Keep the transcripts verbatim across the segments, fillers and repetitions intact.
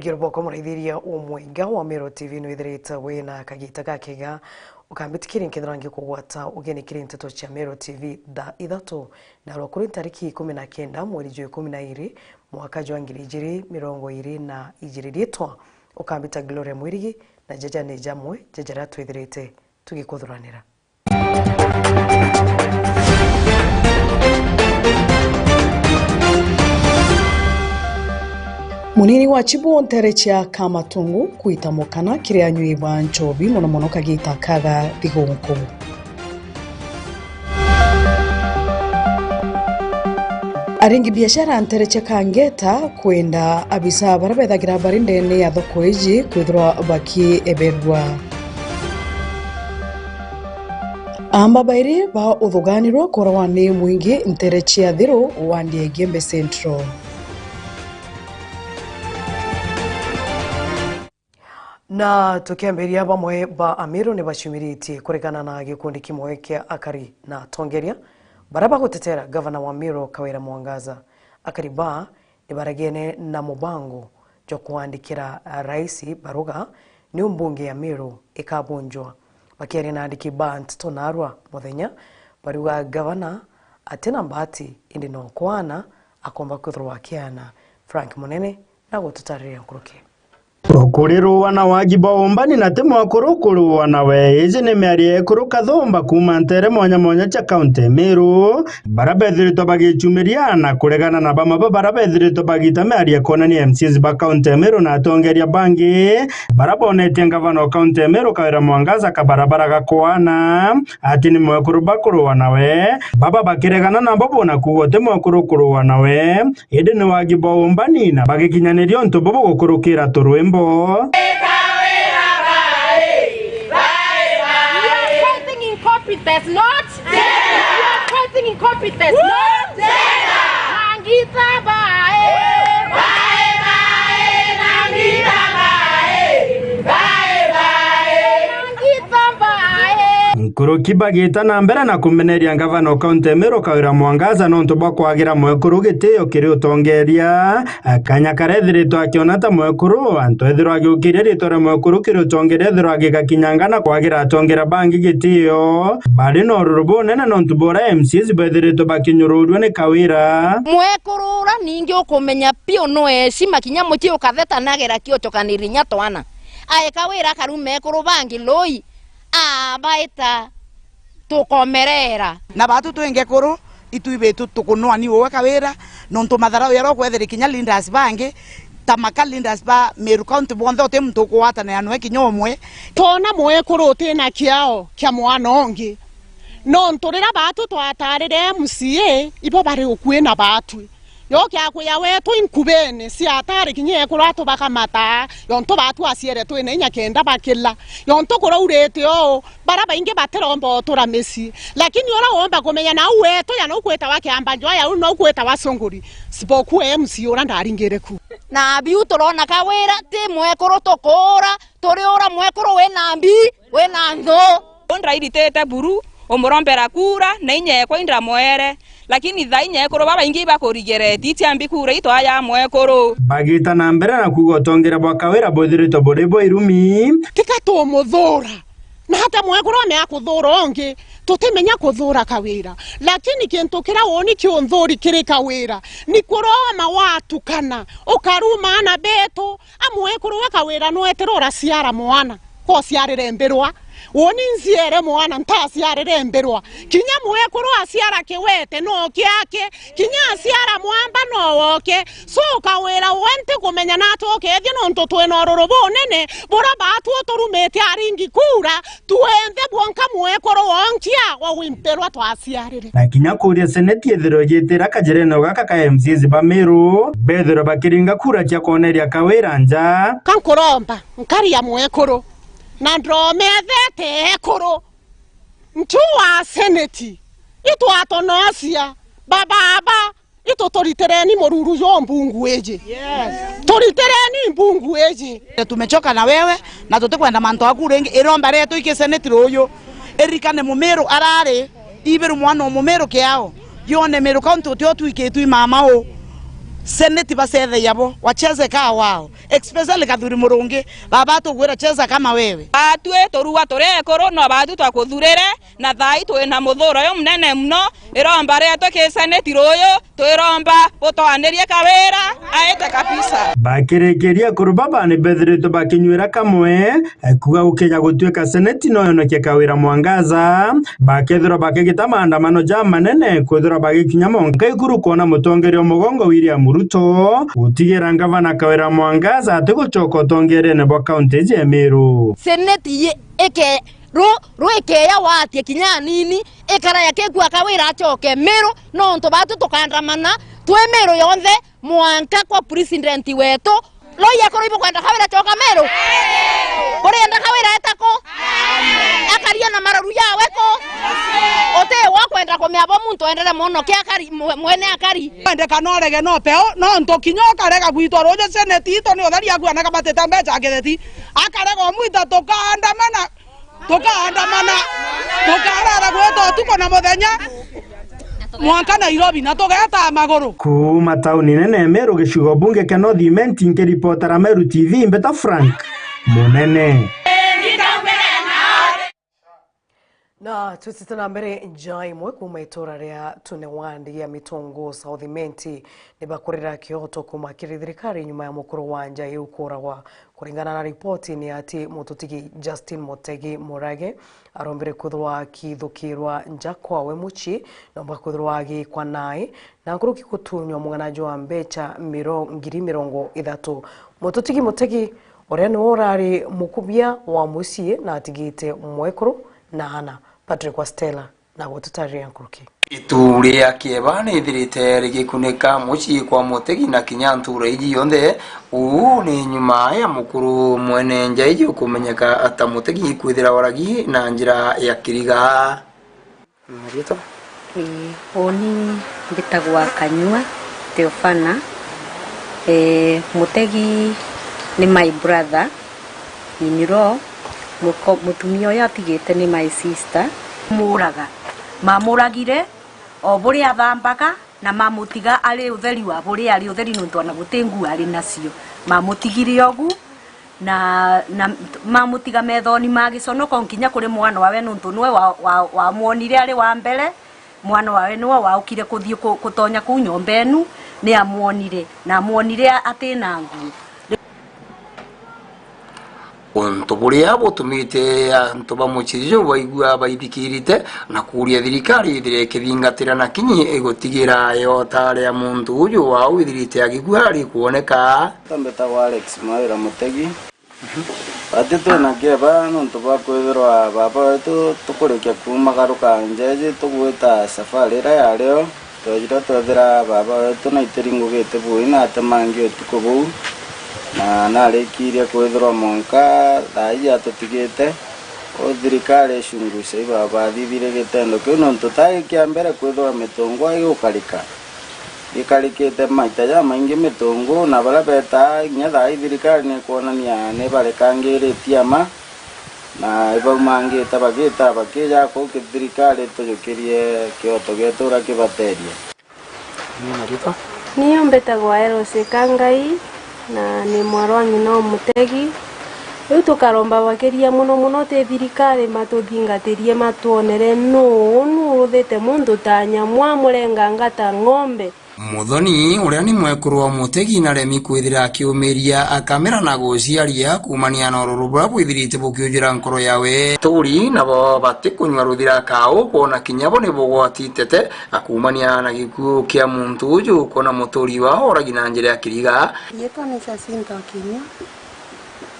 Riboko muraithiria umwinga wa Meru T V nwithirite wina kagita gakega, ukambitikiria nkethira ngikugwata ugeni kiri nteto cia Meru T V thaa ithatu, narua kuri ntariki ikumi na kenda mweri jwa ikumi na iri mwaka jwa ngiri ijiri mirongo iri na ijiri. Riitwa ukambita Gloria Mwirigi, na jaja ni jamwe ja jaria twithirite tugikuthuranira. Munini wa Chibu ntere cia Kamatungu kwita mukana kiri anywi ba nchobi, mono mono kagita ka ga thigunku. Aringi biashara ntere cia Kangeta kwenda abisa baria bethagira bari ndene ya thoko iji kwithirwa bakieberwa. Aamba bairi ba uthuganirwa kuuragwa ni mwingi ntere cia Thiru wandi ya Igembe Central. Na tukiambiria, bamwe ba Amiru ni baciumiritie kuregana na gikundi kimwe kia akari na atongeria baria bagutetera gavana wa Miru Kawira Mwangaza. Akari baa ni baregene na mubango jwa kuandikira raisi baruga niu mbunge ya Miru ikabunjwa. Bakiaria na andiki ba nteto narua muthenya, bariuga gavana atina mbati, indi no kwana akomba kwithirwa akiana. Frank Munene na gututariria nkuruki. Ukuri ruuwa na wagi bwa umbani na ti mwekuru ukuruuwa nawe. Iji ni miario ya ekuru kathumba kuuma ntere mwanya mwanya cia kaunti ya Meru, baria bethiritwe bagicumiria na kuregana na bamwe ba baria bethiritwe bagita miario ya kwonania M C As ba kaunti ya Meru na atongeria bangi baria bonetie ngavana wa kaunti ya Meru Kawira Mwangaza kabarabara ga kwana ati ni mwekuru bakuruuwa nawe. Baba bakiregana nabo bona kuuga uti mwekuru ukuruuwa nawe, indi ni wagi bwa umbani na bagikinyaniria untu bubu gukurukira turwimbo. You are fighting incompetence, not. You are fighting incompetence, not. Nangita bae. Nangita bae. Nkuruki bagita na mbere na kumeneria ngavana wa kaunti ya Meru Kawira Mwangaza nontu bwa kwagira mwekuru gitio kiri utongeria. Kanya karia ethiritwe akiona ta mwekuru, antu ethirwa agiukiria riitwa ria mwekuru kiri utongeria ethirwa agigakinyanga na kwagira atongeria bangi gitio. Bari na ururu bunene nontu bwa uria M C As bethiritwe bakinyururua ni Kawira. Mwekuru uria ningi ukumenya piu no heshima, kinya mucii ukatheta nagera kiochokaniri nya twana. Ae Kawira akaruma ekuru bangi lui, abaita tukomerera. Na batu twingi kuru, itwi bitu tukunwani uwe Kawira, nontu matharau jaria ukwethira kinya leaders bangi, ta maka leaders ba Meru County bonthe uti muntu ukugwatanira nwe kinya umwe. Twona mwekuru utina kiao kia mwana ungi, nontu riria batu twatarire M C A, ibo bari ukui na batwi. Yoke akwia wetu inkubene cia atari kinya ekuru atu bakamata, yontu batu aciere twina inya kenda bakila. Yontu kuraurite uu, bara baingi batiromba utura micii. Lakini uria womba kumenya nau wetu ya nau kwitawa kiamba njoya, uu nau kwitawa sunguri. Sipoku M C uria ndaringire ku. Na biu turona Kawira ti mwekuru tukuura, turi ura mwekuru wina mbi, wina nthu. Uu ndairitite buru, umurombera kuura, na inya ekwa indamwere. Lakini thaa inya ekuru babaingi ibakurigere, ti ciambi kuura itwa ya mwekuru. Bagita na mbere na kuuga utongeria bwa Kawira bwithiritwe buri bwa irumi. Tika tumuthuura. Na hata mwekuru amea kuthuura ungi, tutimenya kuthuura Kawira. Lakini kintu kiria woni kiunthuuri kiri Kawira, ni kuroma watukana, ukaruma aana betu, a mwekuru we Kawira nweterwa uraciara mwana. Ko ciarire mbirwa. Woni nciere mwana, ntaciarire mbirwa. Kinya mwekuru aciara kiwete, no kiake. Kinya aciara mwamba, no woke. So Kawira we ntikumenya natwe ukethia, nontu twina ururu bunene, buria batu uturumite aringi kuura, twenthe bwonka mwekuru wonkia wa wimpirwa twaciarire. Na kinya kuuria seneti ethirwe igitira kajirene gaka ka M C As ba Meru, bethirwe bakiringa kuura cia kwoneria Kawira nja. Ka nkuromba, nkaria mwekuru, na ndomethete ekuru. Ntu wa seneti, itwatonocia, bababa, itu turitireni mururu jo mbungu iji. Yes. Turitireni mbungu iji. Tumechoka na wewe, na tutikwenda mantu aku ringi. Iromba rietu iki seneti ruyu, irikane Mumiru arari, ibiru mwana o Mumiru kiao, yone Meru County utio twikitwi mama u. Seneti bacethagia bo, wacheze kaa wao, especially Kathuri Murungi, baba tugwira cheza kama wewe. Batwi turua turi ekuru, no batwi twakuthurire, na thaai twi na muthuro uyu munene muno. Iromba rietu ki seneti ruyu, twiromba butwanirie Kawira aite kabisa. Bakirikiria, akuru baba ni bethiritwe bakinyuira kamwe, kuga gukija gutuika seneti no yonokie Kawira Mwangaza, bakethirwa bakigita maandamano ja manene, kwithirwa bagikinya Monka Ikuru kwona mutongeria o mugongo William Ruto, gutigira ngavana Kawira Mwangaza atigucoka utongerene bwa kaunti ya Meru. Seneti yi-, ike-, ru-, rwikeya watie kinya anini, ikara yakikua Kawira acoke Meru, nontu batu tukandamana twi Meru yonthe, mwanka kwa president wetu. Loya koro ibukwenda Kawira coka Meru? Burienda Kawira eta ku? Akaria na mararu yawe ku? Uti wa kwenda kumea bo muntu endere mono ke akari, mwe-, mwene akari. Wendeka no rege no peo, nontu kinya ukarega gwitwa ruju seneti itu ni utheri akuaneka batite mbeca kitheti. Akarega umwita tukaandamana. Tukaandamana, tukarara gwita utuku na muthenya, mwanka Nairobi, na tugeeta maguru. Kuuma tauni nene ya Meru, gicigo bunge kia North Imenti, nkiripotera Meru T V, mbeta Frank Munene. Na twitite na mbere, nja imwe kuuma itura ria Tunewandi ya Mitungu South Imenti nibakurira kioto kuuma kiri thirikari nyuma ya mukuru wa nja iu kuuragwa. Kuringana na ripoti ni ati mututigi Justin Mutegi Murage arombire kwithirwa akithukirwa nja kwawe mucii, nomba kwithirwa agikwa nae na nkuruki gutunywa mugana jwa mbecha miro-, ngiri mirongo ithatu. Mututigi Mutegi, uria niwe urari mukubia wa mucii na atigite mwekuru na ana. Patrick wa Stella na gututariria nkuruki. Itu ria kieba ni ithirite rigikunika mucii kwa Mutegi na kinya ntura iji yonthe. Uu ni nyuma ya mukuru mwene nja iji ukumenyeka ta Mutegi kwithira oragi na njira ya kiriga. Ii, uni mbitagwa Kanyua Theofana. Ee, Mutegi ni my brother in law. Muko-, mutumia uyu atigite ni my sister. Muraga. Mamuragire o buria athambaga, na mamutiga ari utheri wa buria ari utheri, nontu ona guti nguo ari nacio. Mamutigire ogu, na, na mamutiga methoni ma giconoko nkinya kuri mwana wawe, nontu niwe wa, wa, wamwonire ari wa mbere. Mwana wawe niwe waukire kuthii ku-, kutonya kuu nyomba enu, ni amwonire, na amwonire a-, atina nguo. Untu buria butumite antu ba mucii juju baigua baithikirite na kuuria thirikari ithire ikithingatira na kinyi igutigira iota ria muntu uju wau ithirite agikua rikwoneka. Mbetagwa Alex Mawira Mutegi. Ati twina kieba nontu bwa kwithirwa baba wetu tukurikia kuumagaruka nja iji tugwita safari iria yario, twejire twethira baba wetu naitiri ngugi iti bui na atemangi utuku buu, na narikirie kwithirwa mwanka thaa iji atutigite. U thirikari icunguce iba bathithire gitendo kiu nontu tai kia mbere kwithirwa mitungwa igukarika. Gikarikite maita jamaingi mitungu, na baria betaa kinya thaa ii thirikari nikwonania nibarekangiritie ama, na ibaumangite bagita bakija kuu ki-, thirikari itujukirie kioto gietu uria kibaterie. Niyo mbitagwa Eros Kangai. Na ni mwarwa ng'ina o Mutegi. Riu tukaromba bakiria muno muno ti thirikari matuthingatirie matwonere nuu unu uruthite muntu ta nyamu amurenga ngata ng'ombe. Muthoni, uria ni mwekuru wa Mutegi, naremi kwithira akiumiria akamera na guciaria kuumania na ururu buria bwithirite bukiujura nkoro yawe. Turi nabo batikunyua ruthira kau kwona kinya bo ni bugwatitete. Akuumania na gikuu kia muntu uju, kwona muturi wao oragi na njira ya kiriga. Riitwa ni Jacinta Okinyua.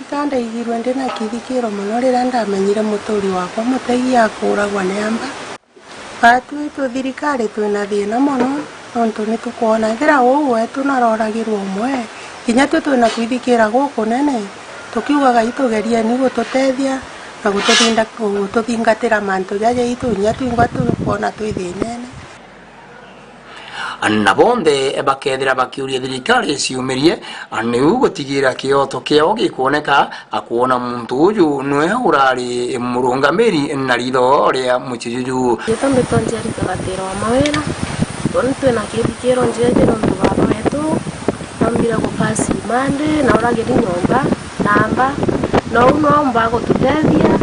Ikandaigirwe ndi na kithikiro mono riria ndamenyire muturi wakwa Mutegi akuuragwa ni amba. Batwi tu thirikari twina thina mono, nontu ni tukwona ethira uu wetu naroragirwa umwe, kinya twi twina kwithikira gukunene, tukiugaga itugerieni gututethia na gututhinda-, gututhingatira mantu jaja itu, kinya twingwa tukwona twi thinene. Na bonthe bakethira bakiuria thirikari iciumirie, niu gutigira kioto kiao gikwoneka, akwona muntu uju niwe urari murungamiri na ritho ria mucii juju. Riitwa mbitwa Angelica Gatira wa Mawira. Toni twina kithikiro njeje nontu baba wetu nambire kupasi Monday na uragiri nyomba namba, na uu noomba gututethia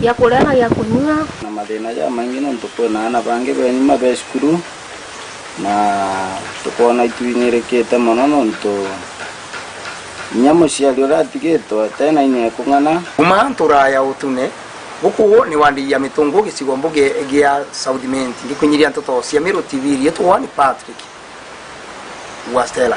gia kuria na gia kunyua. Na mathina jamaingi nontu kwina aana bangi be nyuma be cukuru, na tukoona itwinyirikite mono nontu kinya muciari uria atigitwe atena inya ekung'ana. Kuma ntura ya Utune, guku ni wandi ya Mitungu, gicigo mbuge gia South Imenti. Ngikwinyiria nteto cia Meru T V, riitwa ni Patrick Wastela.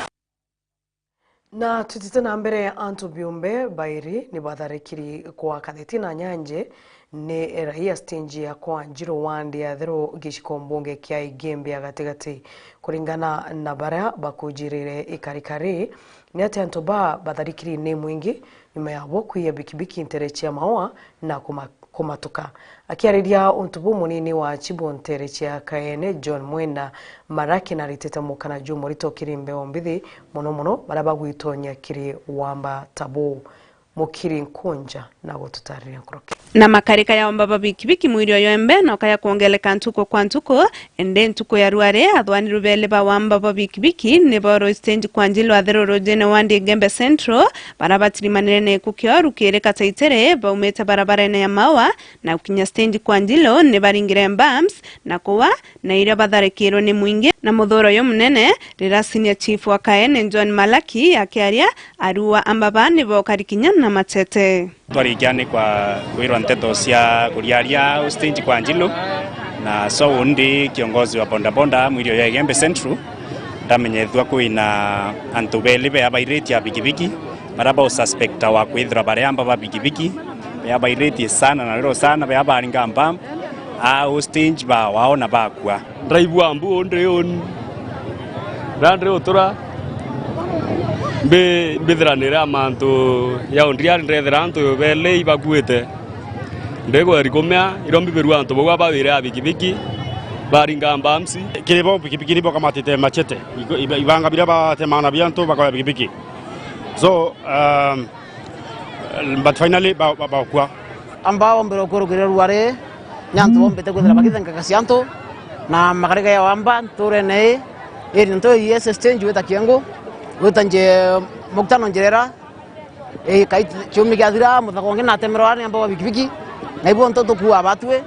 Na tutite na mbere, antu biumbe bairi ni batharikiri kwa Katheti na Nyanje ni raia stage ya kwa Njiro wandi ya Theru giciko mbunge kia Igembe ya gatigati. Kuringana na baria bakujirire ikarikari, ni ati antu ba batharikiri ni mwingi nyuma yabo kwiya bikibiki ntere cia Maua na kuma-, kumatuka. Akiariria untu buu, munini wa Chibu ntere cia Kaene, John Mwenda Maraki, naritite mukana jumurito kiri mbeo mbithi, mono mono baria bagwitonya kiri wamba ta buu. Mukiri Nkunja na gututariria nkuruki. Na makarika ya wamba ba bikibiki mwiri uyu embe noka ya kwongeleka ntuku kwa ntuku, indi ntuku ya ruari, athwani rubeli ba wamba ba bikibiki ni boro stage kwa Njilo Atheru rujine wa Ndigembe Central, bara batirimanire na iku kioru kiri Kataitiri, baumite barabarene ya Maua na gukinya stage kwa Njilo ni baringire bumps na kuwa, na iria batharikirwe ni mwingi na muthuro uyu munene, riria senior chief wa Kaene John Malaki akiaria, ariuga amba ba ni bokari kinya na machete. Twarikia ni kwa kwirwa nteto cia kuriaria stage kwa Njilo, na so undi kiongozi wa bodaboda mwiri ya Igembe Central, ndamenyethua kwina antu beli be abairiti a bikibiki, bara ba suspecta wa kwithira bari amba ba bikibiki, be abairiti sana na riro sana, be abaringa amba, a stage ba wao na bakua. Ndiraigua mbu ndi uni. Riria ndiri utura, mbi-, mbithiranire a mantu ya undriari, ndethira antu beli ibakuite. Ndigweri kumea, irio mbibirua antu bau abawire a bikibiki, baringa mbamsi. Kiri bo bikibiki nibo kamatite machete. Igo-, iba-, ibanga biria batemana bia antu bakoya bikibiki. So, um, but finally, ba-, ba-, bakua. Amba ombere ukurukiria ruari, ni antu bombite kwithira bakithengaga cia antu, na makarega ya wamba nturene ii, iri ntu ii S S T njwita kiengu, gwita nje mukutano njirera, ii, kai kiumia giathira, muthako ungi natemerwa ni amba wa bikibiki, na ibu ntu tukua batwi,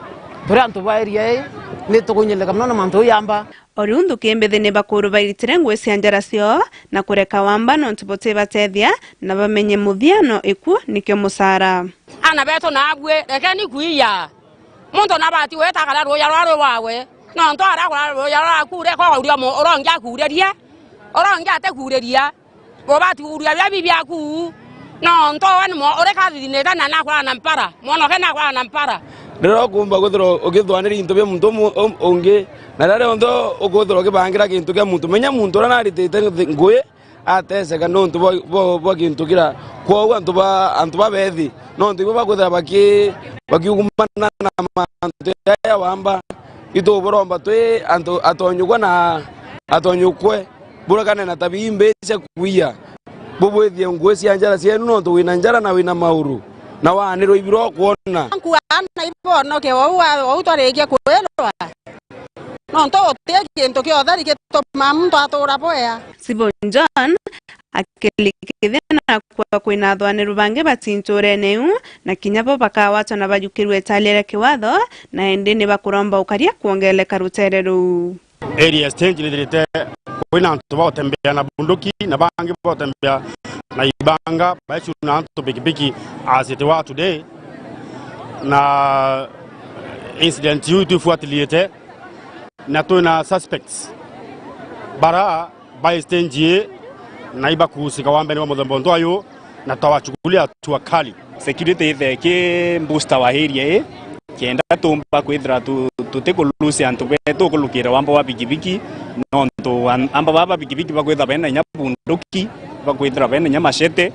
turi antu ba area ii, ni tukunyeleka mono na mantu ya amba. O riu nthuki mbithi ni bakuru bairitire ngui cia njara ciao na kureka wamba nontu butibatethia na bamenye muthia no iku nikio mucara. Aana betu naabui, rekeni kwiya. Muntu nabati gwita akara ruuja rwa rwi wawe. Nontu aria akura ruuja rwa akuure, ko kauria mu-, uria ungi akuuririe, uria ungi atikuuriria. Bubati kuuria bia bibi biaku. Nontu we ni mo-, uri kathithinite na nakurana na mpara. Mwonoke nakurana na mpara. Riria ukumba kwithirwa ukithwaniria into bia muntu umu-, um-, ungi, na riria rionthe ukwithirwa ukibangira gintu kia muntu, menya muntu uria naritite thi-, ngui, ateseka nontu bwa, bwa, bwa gintu kira. Kwoou antu ba, antu babethi, nontu ibo bakwithira baki-, bakiugumana na mantu jaja wamba, ituburomba twi antu atonyukwa na atonyukwe, burekane na tabia imbi cia kwiya, bubwithie ngui cia njara cienu, nontu wina njara na wina mauru, na waanirwe ibiro kwona. Nkua na ibonoke ou, ou twarikia kwirwa. Nontu guti gintu kiotheri gitumaa muntu atuura bwea. Sibon John akilikithia na kwa kwina athwaniru bangi bati nturene iu, na kinya bo bakawatwa na bajukirwe italia ria kiwatho, na indi ni bakuromba ukaria kwongeleka rutere ruu. Area stage nithirite kwina antu bagutembea na bunduki na bangi bagutembea na ibanga, baicuna antu pikipiki as it were today, na incident iu itwifuatiliite. Na twina suspects bara bai stage ii na ibakuhusika wambene bwa muthemba untu uyu, na twawachukulia hatua kali. Security ithe ki booster wa area ii, kenda tumba kwithira tu-, tuti ku lose antu betu kulukira wamba wa pikipiki, nontu an-, amba baba pikipiki bakwithira bena inya bunduki, bakwithira bena inya machete,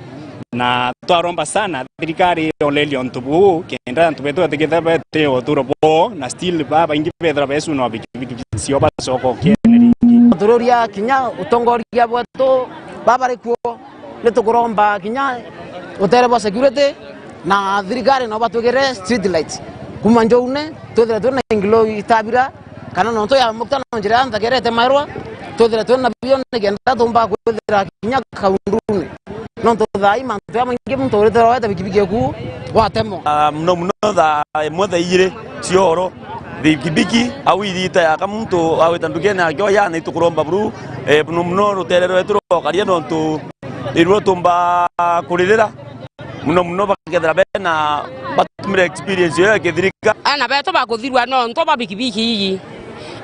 na twaromba sana thirikari irorerie untu buu, kenda antu betu batigithira bete uturo bwao, na still babaingi bethira besu na pikipiki cio bacoka ukiene ringi. Tururia kinya utongoria bwetu baba ri kuo, ni tukuromba kinya utere bwa security na thirikari no batwikire street lights. Kuma Njoune, twithire twina ingilo itabira, kana nontu ya mukta no njira ya nthagerete marwa, twithire twina bio nikenda tumba kwithira kinya kaundune. Nontu thaa ii mantu jamaingi muntu urite roete bikibiki eku watemwa. Ah, muno muno thaa imwe thaa ijiri cia oro, bikibiki au irita yaka muntu awita ndukene akioya na itukuromba buru, eh, muno muno rutere rwetu rwokaria nontu iruo tumba kuririra. Muno muno bakethira bena batumire experience iyo ya kithirika. Ana betu bakuthirwa nontu bwa bikibiki ii.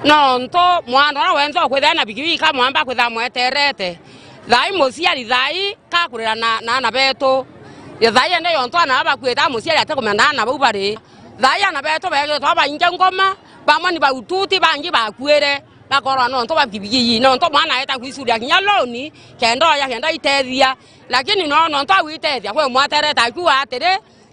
Nontu mwana uria wenthe ukwithira na bikibiki kamwamba kwithira mweterete. Thaa ii muciari thaa ii kakurira na, na ana betu. Ya thaa ii ende yontu ana baa bakuite muciari atikumenya ana bau bari. Thaa ii ana betu begiritwe babaingi ngoma, bamwe ni baututi, bangi bakuire. Bakorwa nontu bwa bikibiki ii, nontu mwana aeta kwicuria kinya loan, kenda oya, kenda itethia. Lakini no, nontu agwitethia, kwi mwatereta akiuga atiri,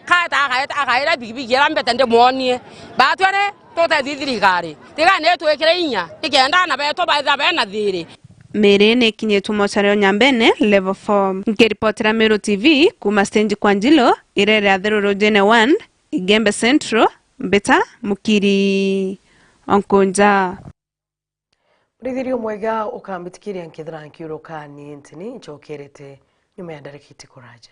kaeta akaeta, akaira bikibiki ira mbete ndimwonie. Batwere tutethie thirikari. Tiga ni twikire inya, nikenda ana betu baitha bena thiri. Miri ni ikinyitwe mochari o Nyambene, level four. Nkiripotera Meru T V, kuma stage kwa Njilo, irere ya Theru Rujene one, Igembe Central, Mbita, Mukiri, Onkunja. Murithiri umwega ukambitikiria nkethira nkiurukani ntini ncokerete nyuma ya ndarikiti kuraja.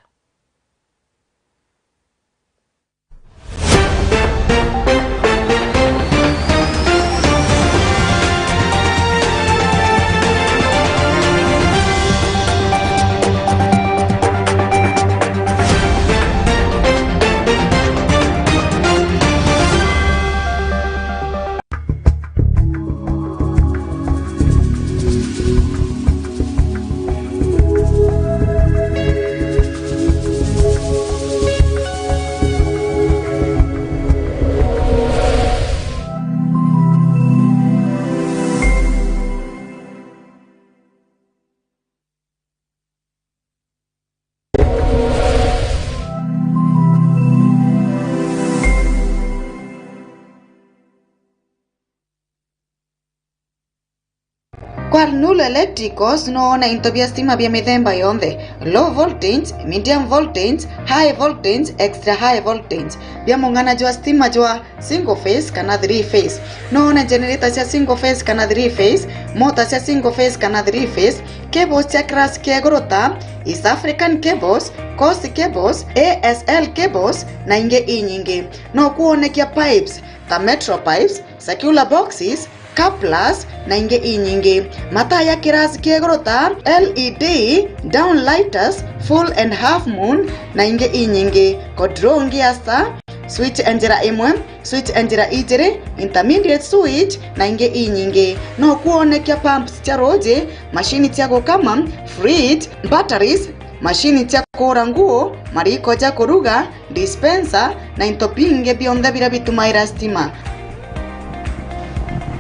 Kwa Nulu Electricals, noona into bia stima bia mithemba yonthe, low voltage, medium voltage, high voltage, extra high voltage, bia mung'ana jwa stima jwa single phase kana three phase. Noona generator cia single phase kana three phase, mota cia single phase kana three phase, cables cia class kia iguru ta East African Cables, Coast Cables, A S L Cables, na ingi inyingi. No kuonekia pipes ta Metro Pipes, circular boxes, couplers, na ingi inyingi. Mataa ya kirasi kia iguru ta L E D, downlighters, full and half moon, na ingi inyingi. Control ngia star, switch ya njira imwe, switch ya njira ijiri, intermediate switch, na ingi inyingi. No kuonekia pumps cia ruuji, mashini cia gukama, fridge, batteries, mashini cia kuura nguo, mariko ja kuruga, dispenser, na into bingi bionthe biria bitumaira stima.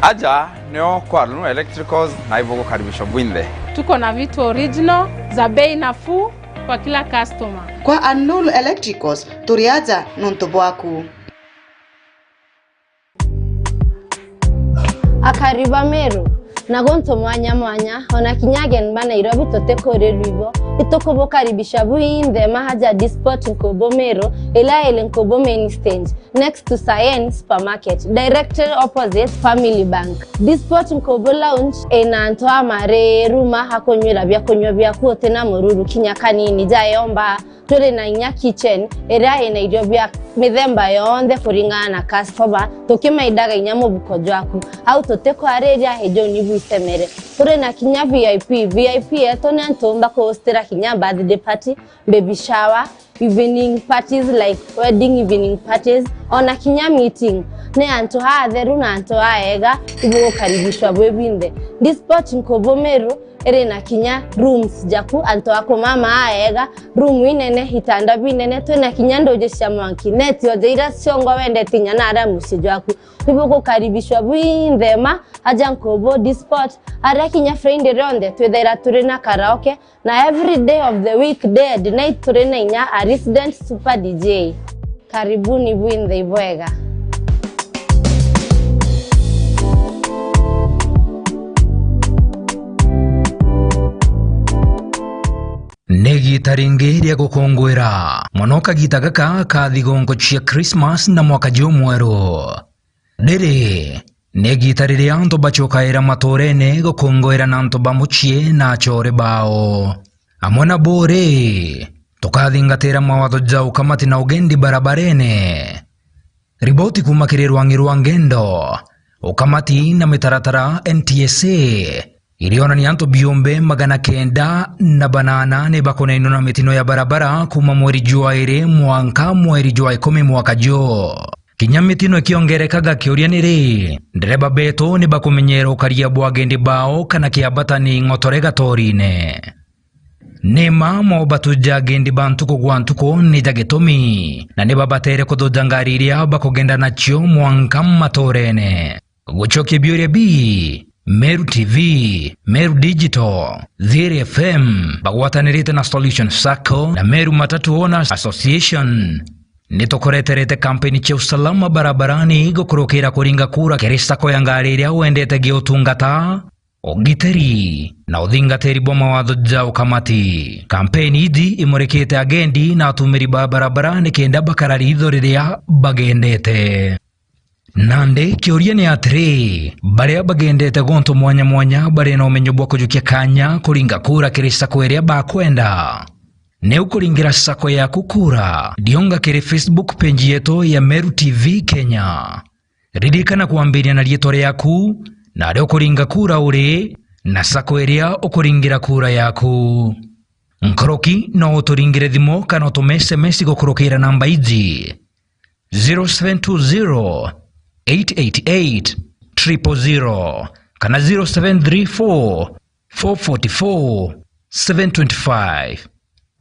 Aja nio kwa Lunu Electricals na ibugukaribishwa bwinthe. Tuko na vitu original za bei nafuu kwa kila customer. Kwa Anulu Electricals, turi aja nontu bwaku. Akari ba Meru, na guntu mwanya mwanya, ona kinya ageni ba Nairobi tutikurirwa ibo, itukubukaribisha bwinthe maha ja Disport Nkubu Meru, iria iri Nkubu main stage, next to Sayen Supermarket, directly opposite Family Bank. Disport Nkubu Lounge ina antu amariru ma akunywira biakunywa biaku utina mururu kinya kanini, ja yomba. Turi na inya kitchen iria ina irio bia mithemba yonthe kuringana na customer, tukimaidaga inya mubuko jwaku. Au tutikwariria, ijuni bwitemere. Turi na kinya V I P. V I P yetu ni antu bakuhostira kinya birthday party, baby shower, evening parties like wedding evening parties, ona kinya meeting. Ni antu atheru na antu aega, ibugukaribishwa bwi bwinthe. Disport Nkubu Meru iri na kinya rooms jaku, antu a kumama aega, room inene, itanda binene, twina kinya nduji cia mwanki, net yonthe iria ciongo wendete inya na aria mucii jwaku. Ibugukaribishwa bwinthe ma aja Nkubu Disport, aria kinya Friday rionthe twithaira turi na karaoke, na every day of the week, day and night, turi na inya a resident super D J. Karibuni bwinthe ibwega. Ni igiita ringi ria gukunguira mono kagita gaka ka thigongo cia Christmas na mwaka jumweru. Riri Ni igiita riria antu bacokaira matuurene gukunguira na antu ba mucii na acoore bao. Amwe nabo ri, tukathingatira mawatho ja ukamati na ugendi barabarene. Riboti kuuma kiri rwang'i rwa ngendo, ukamati na mitaratara N T S A irionania antu biumbe magana kenda na banana ni bakunainwa na mitino ya barabara kuuma mweri jwa iri mwanka mweri jwa ikumi mwaka juu. Kinya mitino ikiongerekaga, kiuria ni ri, ndereba betu ni bakumenyera ukaria bwa agendi bao kana kiambata ni ng'otore gatorine? Ni mma mobatu ja agendi ba ntuku gwa ntuku ni ja gitumi, na ni babatere kuthuja ngari iria bakugenda nacio mwanka matuurene. Gucokia biuria bi, Meru T V, Meru Digital, Thiri F M bagwatanirite na Solution Sacco na Meru Matatu Owners Association, ni tukureterete kampeni cia usalama barabarani gukurukira kuringa kura kiri sacco ya ngari iria wendete gia utungata, ugitiri na uthingatiri bwa mawatho ja ukamati. Kampeni iji imurikite agendi na atumiri ba barabara nikenda bakara riitho riria bagendete. Nandi kiuria ni atiri, baria bagendete guntu mwanya mwanya bari na umenyo bwa kujukia kanya kuringa kura kiri sacco iria bakwenda? Ni ukuringira sacco yaku kura, rionga kiri Facebook page yetu ya Meru T V Kenya. Ririkana kwambiria na riitwa riaku, na aria ukuringa kura uri, na sacco iria ukuringira kura yaku. Nkoroki no uturingire thimu kana utume S M S gukurukira namba iji: zero seven two zero, eight eight eight, triple zero kana zero seven three four, four forty four, seven twenty five.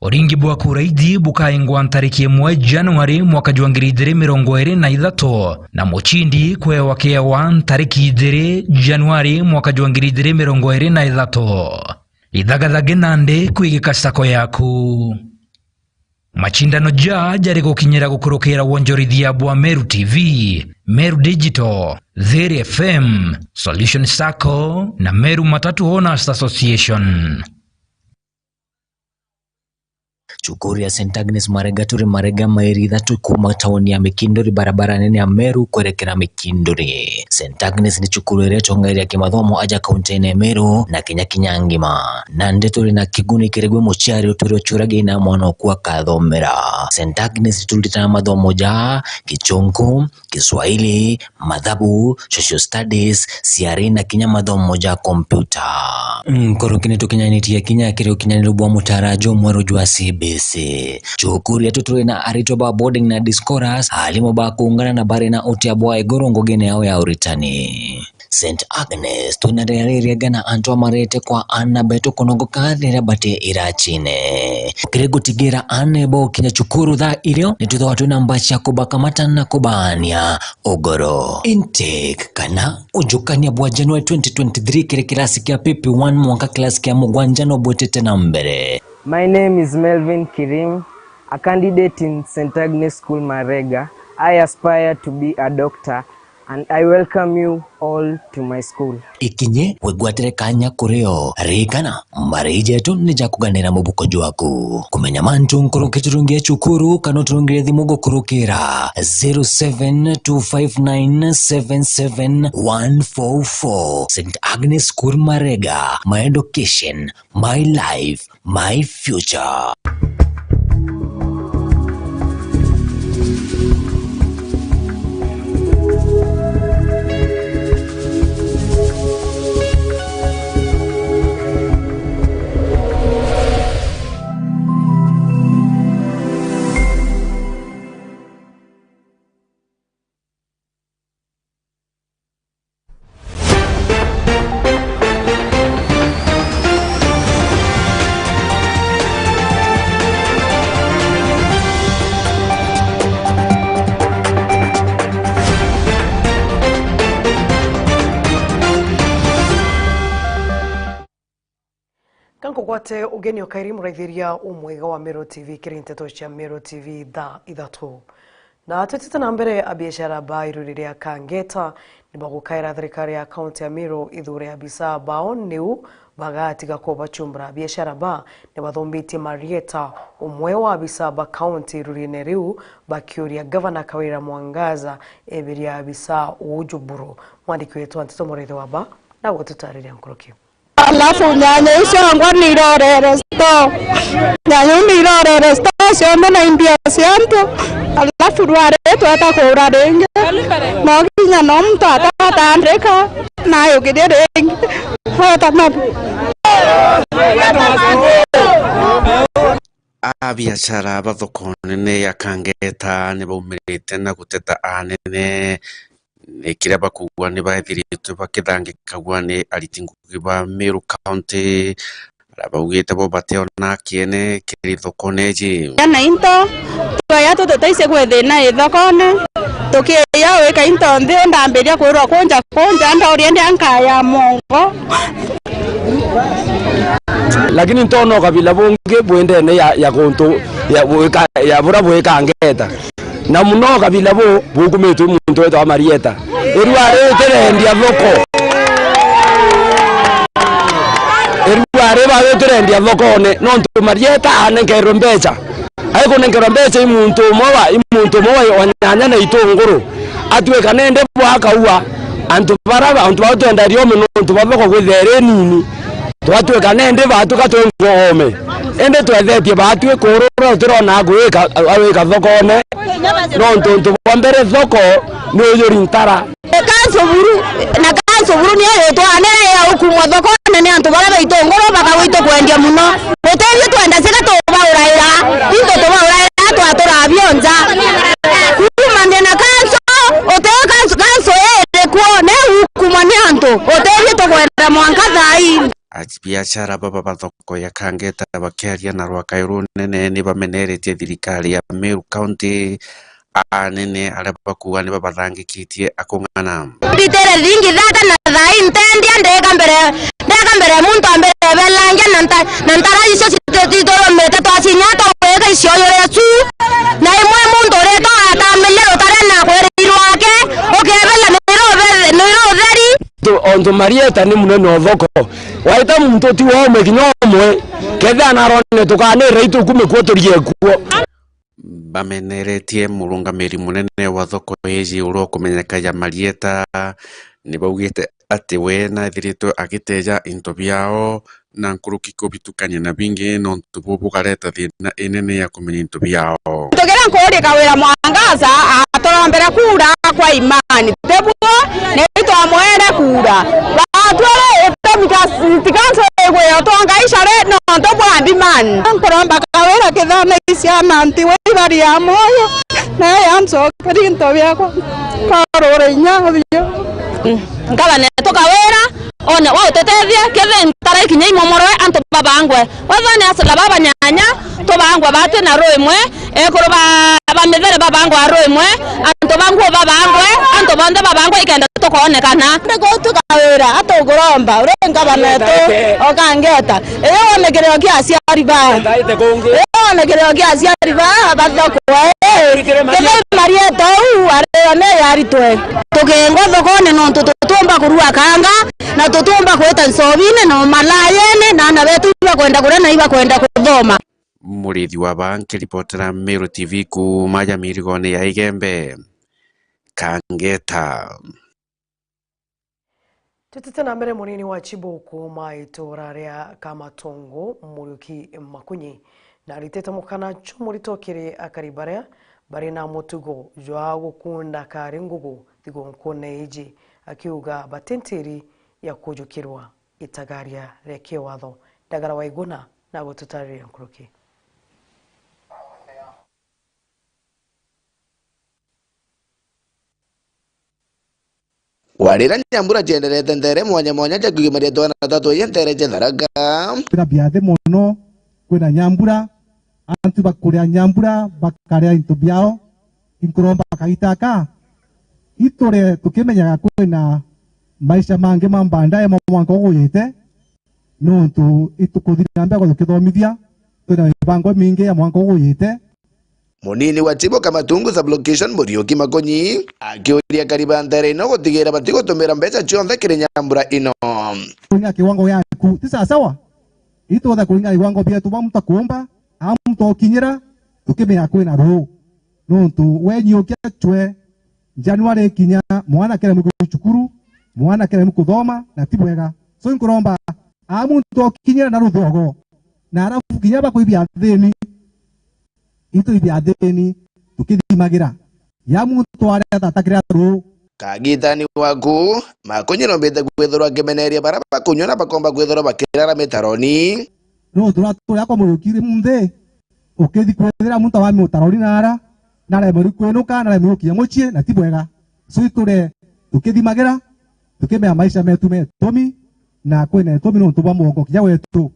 Uringi bwa kura iji bukaingwa ntariki imwe Januari mwaka jwa ngiri ijiri mirongo iri na ithatu, na mucindi kwewa kiewa ntariki ijiri Januari mwaka jwa ngiri ijiri mirongo iri na ithatu. Ithagathagie nandi kwigika sacco yaku. Macindano ja jari gukinyira gukurukira wonjorithia bwa Meru T V, Meru Digital, Thiri F M, Solution Sacco na Meru Matatu Owners Association. Cukuru ya Saint Agnes Marega turi Marega, mairi ithatu kuuma tauni ya Mikinduri, barabara nene ya Meru kwerekera Mikinduri. Saint Agnes ni cukuru iria itongeria kimathomo aja kaunti-ini ya Meru na kinya kinya ngima. Nandi turi na kiguni kiri gwi muciari utwire uciuragia ina mwana oku akathomera. Saint Agnes turutaga mathomo ja Gichunku, Kiswahili, mathabu, social studies, ciari na kinya mathomo ja kompyuta. Nkoroki ni tukinyanitie kinya kiri ukinyaniru bwa mutaara jumweru jwa C B C. Cukuru yetu turi na aritwa ba boarding na day scholars, aarimu ba kuungana na bari na utia bwa iguru ngugine yao ya uritani. Saint Agnes, twina riria ririega na antu amarete kwa aana betu kunogoka riria bati iracine. Kiri gutigira aana bokinya cukuru thaa irio, ni twithagwa twina mbaci ya kubakamata na kubaania ugoro. Intake kana ujukania bwa January twenty twenty-three kiri kirasi kia P P one mwanka kirasi kia mugwanja no bwitite na mbere. My name is Melvin Kirim, a candidate in Saint Agnes School Marega. I aspire to be a doctor and I welcome you all to my school. Ikinye wigwatire kanya kurio. Ririkana, mbari jetu ni ja kuganira mubuko jwaku. Kumenya mantu nkuruki turungie cukuru kana uturungire thimu gukurukira zero seven two five nine seven seven one four four. Saint Agnes School Marega, my education, my life, my future. Ka nkugwate ugeni o kairi, muraithiria umwega wa Meru T V kiri nteto cia Meru T V thaa ithatu. Na tutite na mbere, abiashara ba iruri ria Kangeta ni bagukaira thirikari ya kaunti ya Meru ithure abisa bao niu bagatiga kubachumbura. Abiashara ba ni bathumbitie Marieta, umwe wa abisa ba kaunti irurine riu, bakiuria Gavana Kawira Mwangaza ebiria abisa uu juburu. Mwandiki wetu wa nteto Muriithi wa Ba na gututariria nkuruki. Alafu nyanya icio angwa ni irorere store. Nyanya iu ni irorere store cionthe na imbia cia antu. Alafu rwari tweta kura ringi. No kinya no muntu atatandika na ayukirie ringi. Hata mabi. Abiashara ba thoko nene ya Kangeta ni baumirite na guteta anene ni kiria bakuuga ni baithiritwe bakithangikagua ni ariti ngugi ba Meru County, aria baugite bo bationa kiene kiri thokone iji. Na into, twaya tututaicie kwi thina i thokone, tukiya wika into nthi, ndambiria kwirwa kunja kunja, ndauria ndia nkaya mongo. Lakini ntona ukabila bungi bwendene ya, ya guntu ya, bwika, ya bura bwika Kangeta. Na muno kabila bu bukumitwe muntu wetwa Marieta. Irua ri utirendia thoko. Irua ri ba utirendia thokone, nontu Marieta anenkerwe mbeca. Aikunenkerwa mbeca i muntu umwe wa, i muntu umwe wa, wa nyanya na itunguru. Atwika nende bwakaua antu bara, antu bau twendagia ome nontu ba thoko kwithira iri nini. Twatwika nende batuka twi ngome. Indi twethetie batwi kurura utirona agwika, agwika thokone. Nontu untu bwa mbere thoko ni uyuri ntara. Kanso buru, na kanso buru niyo yitwanire ya ukumwa thokone ni antu bara baitunguru bakagwitwo kwendia muno. Utethio twenda ciga tubauraira, into tubauraira twatura bionza. Kuma nthi na kanso, uteo kanso, kanso iri kuo, ni ukumwa ni antu. Utethio tukwenda mwanka thai. Abiashara baba ba thoko ya Kangeta bakiaria na rwakayo runene ni bameneretie thirikari ya Meru County, anene aria bakuuga ni babathangikitie akung'ana. Mbitere thiringi thate na thai ntendia ndeka mbere, ndeka mbere muntu ambere belangia na nta-, na ntara icio citu-, citurumite twacinya tongwika icioyuria cu, na imwe muntu urito atamiria rutare na kwiri rwake, ukebela niro be-, niro utheri. Tu-, ontu Marieta ni munene o thoko. Waita muntu ti waume kinya umwe, kethira narone tukanira itu kume kuo turie kuo. Bameneretie murungamiri munene wa thoko iji uria ukumenyeka ja Marieta, ni baugite ati we naithiritwe agiteja into biao na nkuruki kubitukania na bingi, nontu bu bukareta thina inene ya kumenya into biao. Ntugira nkuuria Kawira Mwangaza aturombere kura kwa imani. Ti buo, ni twamwere kura. Batwire itemi ka city council igwe yo twangaicare nontu bwa demand. Nkuromba Kawira kithana iciana nti we ibari ya moyo, na yancokerie into biakwa. Karure inya biu. Ngavana wetu Kawira, one wa ututethie, kethira ntara ikinya imomorwe, antu babangwe. Wethwa ni asla baba nyanya, tubangwe batwi na ruu imwe, ekuru ba, ba mithere babangwe a ruu imwe, antu ba nguo babangwe, antu bonthe babangwe ikenda tukoonekana. Ndi gutu Kawira, atuguromba, uri ngavana wetu, o Kangeta. Iyo wone kirio kia aciari ba. Iyo wone kirio kia aciari ba, bathokwe. Kethira Marieta uu, ario ne yaritwe. Tukengwa thokone nontu tutiumba kurua kanga, na tutiumba kwita ncobine na umalayene, na ana betu ibakwenda kuria na ibakwenda kuthoma. Murithi wa Ba nkiripotera Meru T V kuuma ja mirigone ya Igembe, Kangeta. Tutite na mbere, munini wa Chibo kuuma itura ria Kamatungu, Muriuki Makunyi, naritite mukana jumurito kiri akari baria bari na mutugo jwa gukunda kari ngugu thigunkune iji, akiuga batintiri ya kujukirwa itagaria ria kiwatho. Ndagara wa Iguna na gututariria nkuruki. Kwarira nyambura cienderete nthere mwanya mwanya ja kugimaria twana twa twoye ntere cia Tharaka. Kwina biathi mono, kwina nyambura, antu bakuria nyambura, bakaria into biao. Inkuromba kaita aka, iture tukimenyaga kwina maisha mangi ma mbandae ma mwanka uguyite, nontu itukuthira mbego tukithomithia, twina mibango mingi ya mwanka uguyite. Munini wa Chibo Kamatungu Sub-location Muriuki Makunyi akiuria akari ba ntere ino gutigira batigutumira mbeca cionthe kiri nyambura ino. Kuinga kiwango giaku ti sawasawa. Itutha kuinga viwango bietu bwa muntu akuumba, a muntu okinyira, tukimenya kwina ruu. Nontu we nyiukia cwe, January ikinya, mwana keremwe kuthi cukuru, mwana keremwe kuthoma, na ti bwega. So inkuromba, a muntu okinyira na ruthiogo, na arafu kinya bakwibia thini, itu ibia thini, tukithimagira. Ya muntu aria atatakira ruu. Kagitani waku, Makunyi nombite kwithirwa akimeneria baria bakunyua na bakomba kwithirwa bakirara mitaroni. Nontu ura turia kwa Muriuki ri munthi, ukithi kwithira muntu wa mitaroni nara, naremerwi kwinuka, naremerwi gukinya mucii, na ti bwega. So iture tukithimagira, tukimenya maisha metu me itumi, na kwina itumi nontu bwa mugongo kinya wetu.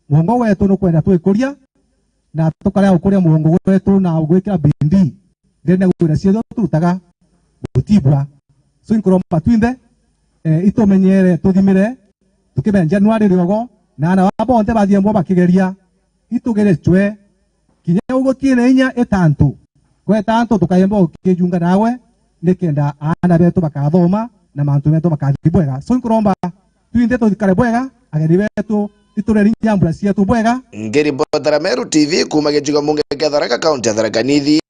Mugongo wetu nukwenda twikuria, na tukarega gukuria mugongo wetu na gwikira bidii ndene gwira cietho turutaga gutibua. So inkuromba twinthe, eh, itumenyere tuthimire, tukimenya January riogo, na ana baba bonthe bathiembo bakigeria, itugere cwe, kinya ugutiine inya itantu. Gweta antu tukayemba ukijunga nawe, nikenda aana betu bakathoma na mantu metu makathi bwega. So inkuromba twinthe tuthikare bwega, ageni betu itureri nyambura cietu bwega. Ngiripotera Meru T V kuuma gicigo mbunge kia Tharaka, kaunti ya Tharaka Nithi,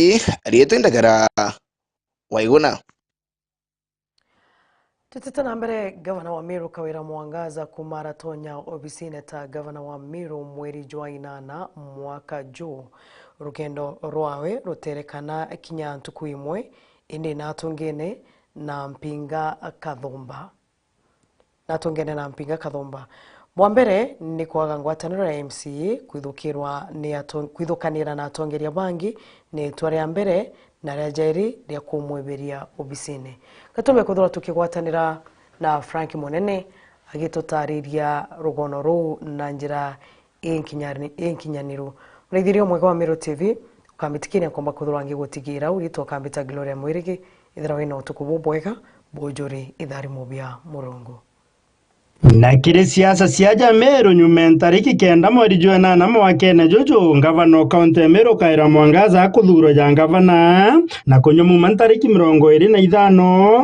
riitwa Indagara Waiguna. Tutete na mbere, gavana wa Meru Kawira Mwangaza kuuma aratonya obisine ta gavana wa Meru mweri jwa inana mwaka juu. Rugendo rwawe ruterekana kinya ntuku imwe, indi natungene na Mpinga Kathumba. Natungene na Mpinga Kathumba. Bwa mbere ni kwaga ngwataniro ya M C A, kwithukirwa ni ato-, kwithukanira na atongeria bangi ni itwa ria mbere, na ria jairi ria kumwibiria obisine. Gatumbe kwithirwa tukigwatanira na Frank Munene agitutariria rugono ruu na njira inkinyani-, inkinyaniru. Muraithiria umwega wa Meru T V, ukambitikiria nkomba kwithirwa ngigutigira, uritwa ukambita Gloria Mwirigi, ithira wina utuku bubwega, bujuri itharimo bia Murungu. Na kiri siasa cia ja Meru, nyuma ya ntariki kenda mweri jwa inana mwakene juju, ngavana o kaunti ya Meru Kawira Mwangaza akuthurwa ja ngavana, na kunyua muma ntariki mirongo iri na ithano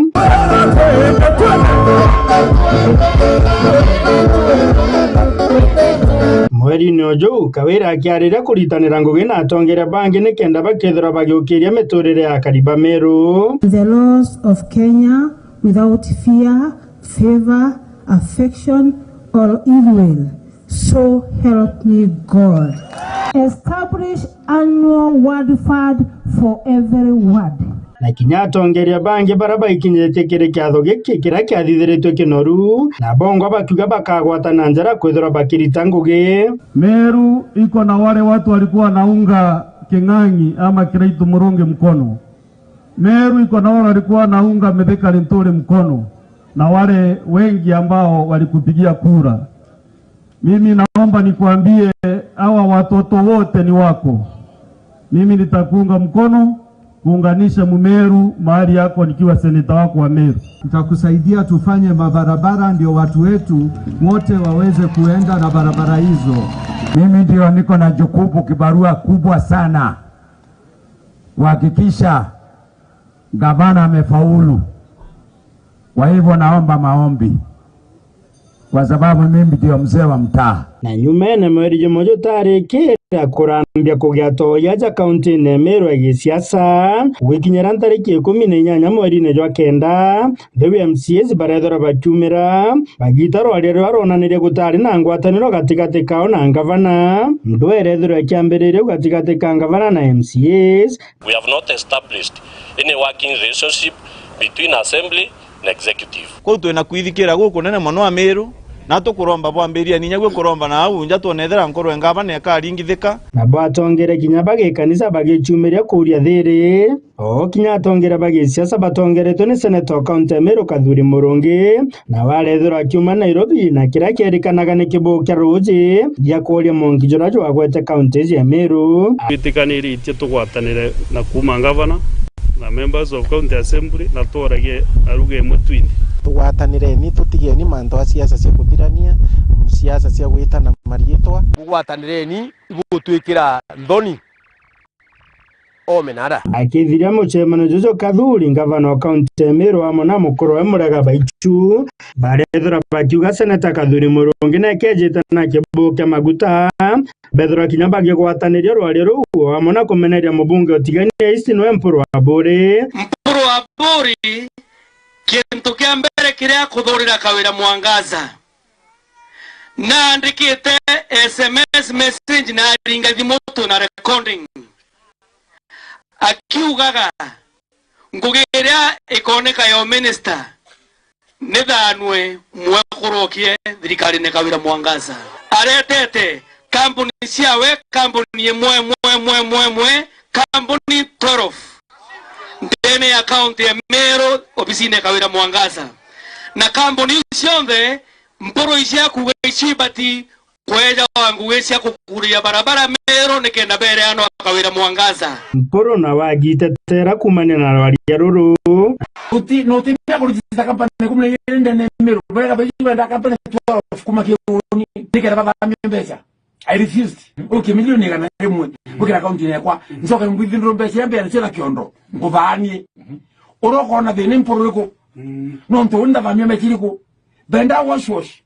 mweri-ini o juu, Kawira akiariria kuritanira ngugi na atongeria bangi nikenda bakethirwa bagiukiria miturire ya akari ba Meru. The laws of Kenya without fear, favor, affection, or ill will. So help me God. Establish annual ward fund for every ward. Na kinya atongeria bangi baria baikinyitie kiri kiatho giki kiria kiathithiritue kinoru, na bongwa bakiuga bakagwata na njara kwithirwa bakirita ngugi. Meru iko na wale watu walikuwa wanaunga King'ang'i ama Kiraitu Murungi mkono. Meru iko na wale walikuwa wanaunga Mithika Linturi mkono na wale wengi ambao walikupigia kura. Mimi naomba nikwambie, hawa watoto wote ni wako. Mimi nitakuunga mkono kuunganisha Mumeru mahali yako nikiwa seneta wako wa Meru. Nitakusaidia tufanye mabarabara ndio watu wetu wote waweze kuenda na barabara hizo. Mimi ndio niko na jukumu, kibarua kubwa sana kuhakikisha gavana amefaulu. Kwa hivyo naomba maombi, kwa sababu mimi ndio mzee wa mtaa. Na nyumene mweri jumwe jutarikira kurambia kugia toya ja kaunti-ini ya Meru ya gisiasa, gukinyira ntariki ikumi na inyanya mweri-ini jwa kenda, riu M C As barethirwa bakiumira, bagita rwaria ruria rwonanirie gutari na ngwataniro gatigati kao na ngavana. Ndwaa irethirwa ikiambiriria gatigati ka ngavana na M C As. We have not established any working relationship between assembly na executive. Kwou twina kwithikira gukunene mono Amiru, na tukuromba bwambiria ninya gwi kuromba na au nja twonethera nkoro engavana ikaringithika. Na bwatongere kinya bagikanisa bagicumiria kuuria thiri. O kinya atongere bagisiasa batongeretwe ni seneta o kaunti ya Meru Kathuri Murungi, nawe arethirwa akiuma Nairobi, na kiria kierikanaga ni kibuu kia ruuji gia kuuria mwanki juria jwagwete kaunti iji ya Meru. Twitikaniritie tugwatanire na kuuma ngavana na members of county assembly, na tworagie na lugha imwe twinthe. Tugwatanireni, tutigeni mantu a siasa cia kuthirania, siasa cia gwitana mariitwa. Tugwatanireni, igutwikira nthoni. Koome nara. Akithiria mucemanio juju Kathuri, ngavana wa kaunti ya Meru amwe na mukuru we Murega Baichu, barethirwa bakiuga seneta Kathuri Murungi nekejite na kibukia maguta, bethirwa kinya bagigwataniria rwaria ruu, amwe na kumeneria mubunge utigania East niwe Mpuru Aburi. Mpuru Aburi, kintu kia mbere kiria kuthurira Kawira Mwangaza, naandikite S M S message na aringa thimu tu na recording, akiugaga, ngugi iria ikoneka yo minister ni thanwe mwekuru okie thirikarine Kawira Mwangaza. Aretete kambuni ciawe, kambuni imwe, mwe, mwe, mwe, mwe, kambuni twelve ndene ya kaunti ya Meru, obisine Kawira Mwangaza. Na kambuni iu cionthe, Mpuru ici akuuga ici ibati kweja wa ngugi cia kukuria barabara Meru nikenda bereanwa Kawira Mwangaza. Mpuru nawe agitetera kuumania na rwaria ruru. Uti, no uti bia kurejista company kumi na igiri ndene Meru. Barega Baichu benda company twelve kuma Kiuni nikenda bathamie mbeca. I refused. Uke milioni igana rimwe. Gwikira akaunti yakwa. Ncoke ngwithindure mbeca iria mbeere cia na kiondo. Nkuthaanie. Uroka ona thina Mpuru uriku? Nontu uni ndathamia mbeca iriku? Benda wash wash.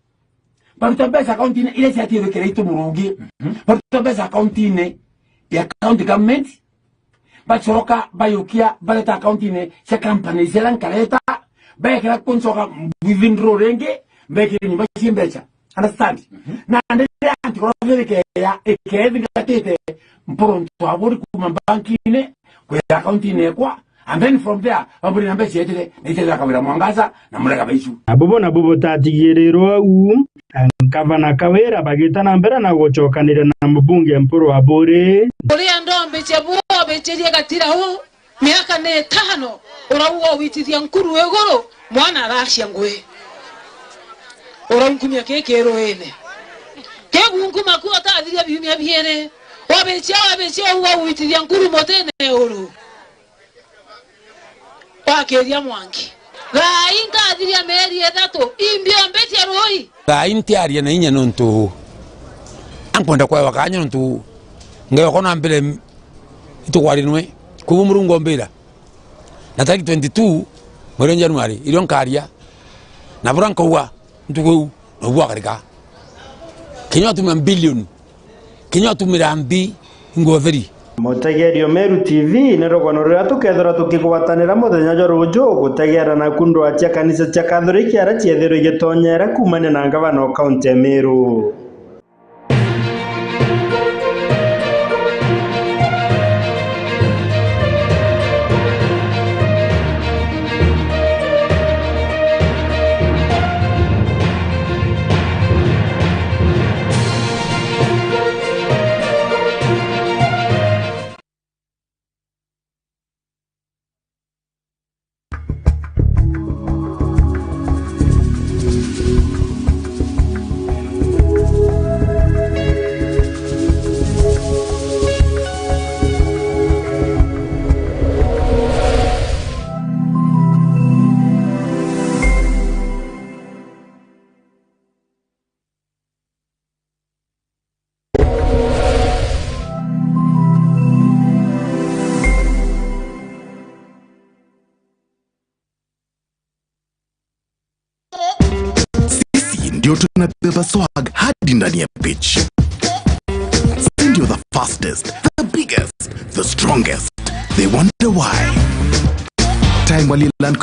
Baruta mbeca akaunti-ini iria ciatigirwe kira itu Murungi. Mhm. Baruta mbeca akaunti-ini ya county government. Bacoka bayukia bareta akaunti-ini cia company ciria nkareta. Bekira ku ncoka withdraw ringi, mbekire nyumba cia mbeca. Understand? Mhm. Na ndiria anti korobia ikeya, ikethingatite Mpuru ntwaburi kuma bank-ini kwira akaunti-ini ekwa. And then from there, bamburi na mbeca cietire, na itetera Kawira Mwangaza na Murega Baichu. Na bubu nabu butatigirirwe au, ngavana Kawira bagita na mbere na gucokaniria na mubunge Mpuru Aburi. Uria ndombiche bu obichirie gatira u, miaka ni itano, urauga owitithia nkuru iguru, mwana aracia ngui. Uraunkumia ki kiruine. Kigunkuma ku utathiria biumia biiri. Wabichia, wabichia, uga owitithia nkuru mutine iguru. Wakiria mwanki. Thaai nkathiria mieri ithatu, imbiombitia rui. Thaai ntiaria na inya nontu ankwenda kwewa kanya nontu ngewa kona mbere itukwarinwe. Koguo Murungu ombira. Na tariki twenty-two mweri wa January, irio nkaria. Na bura nkauga, ntuku iu, nobu bwakarika. Kinya utumia mbilioni. Kinya utumira mbi, ingutheri. Mutegeeri o Meru T V ni rugano ruria tukethirwa tukigwatanira muthenya jwa ruju, gutegeera naku ndwaa cia kanisa cia Kathoriki aria ciethirwe igitonyera kuumania na ngavana o kaunti ya Meru. Sisi ndio tunabeba swag hadi ndani ya pitch. Sisi ndio the fastest, the biggest, the strongest. They wonder why. Time wali land